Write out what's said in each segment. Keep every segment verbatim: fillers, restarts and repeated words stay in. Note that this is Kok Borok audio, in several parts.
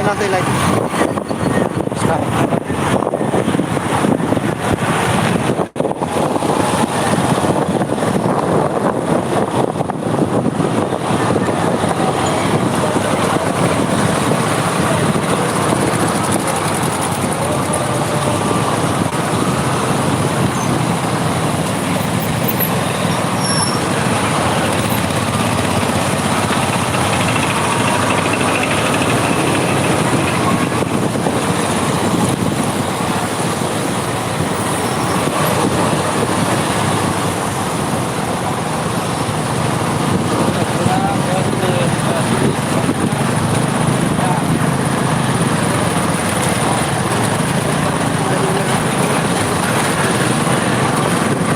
Lailai.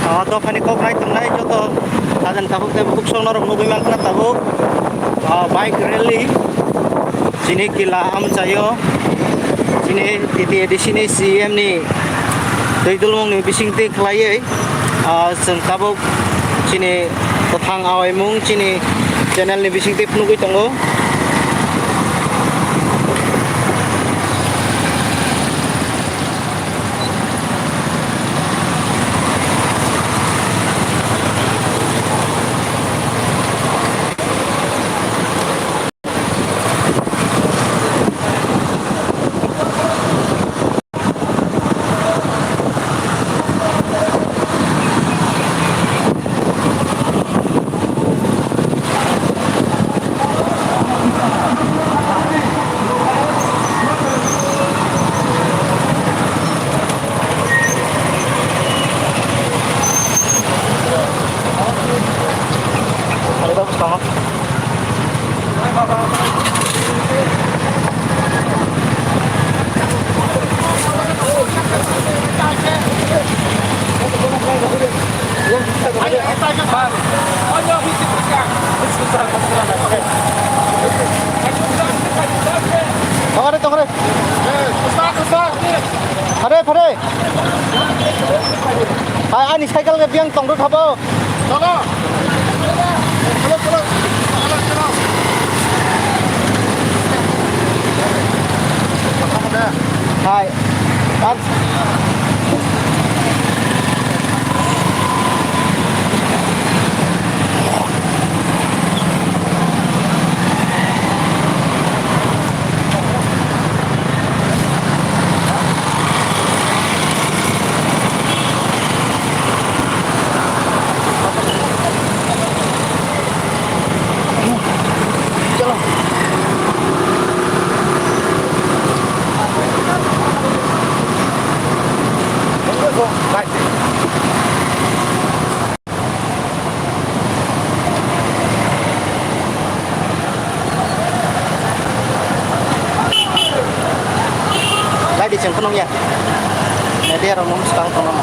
O dophani kok nai tongnai joto sajani tabuk tei bukhuk songno rok nugwi mankha tabuk, o bike rally chini kila amchaio chini T T A D C ni C E M ni twi dulmungni bisingtwi khlaiwi, o chwng tabuk chini kwthang awaimung chini channel ni bisingtwi phunugwi tongo. Tongare, tongare. Phare, phare. Hai, ani cycle ke biang tongro thabo. Chalo. Chalo, chalo. Chalo, chalo. Hai. Ar Lai di chengkhu nung ya. Media rok nung swkang tongo.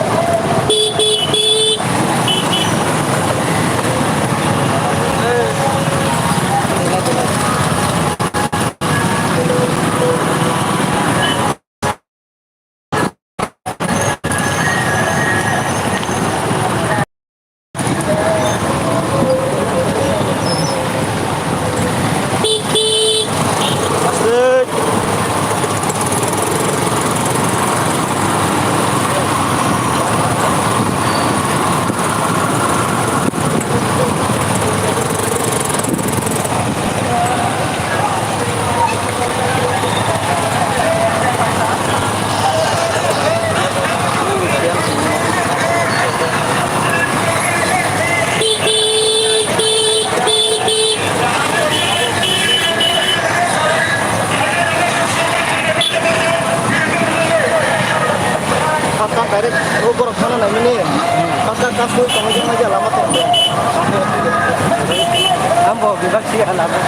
Khaksa direct o borok thangna naimani. Khaksa kasui tongwi jaknai je lama tong. Ambo bibak si lama.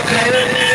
Khlaimani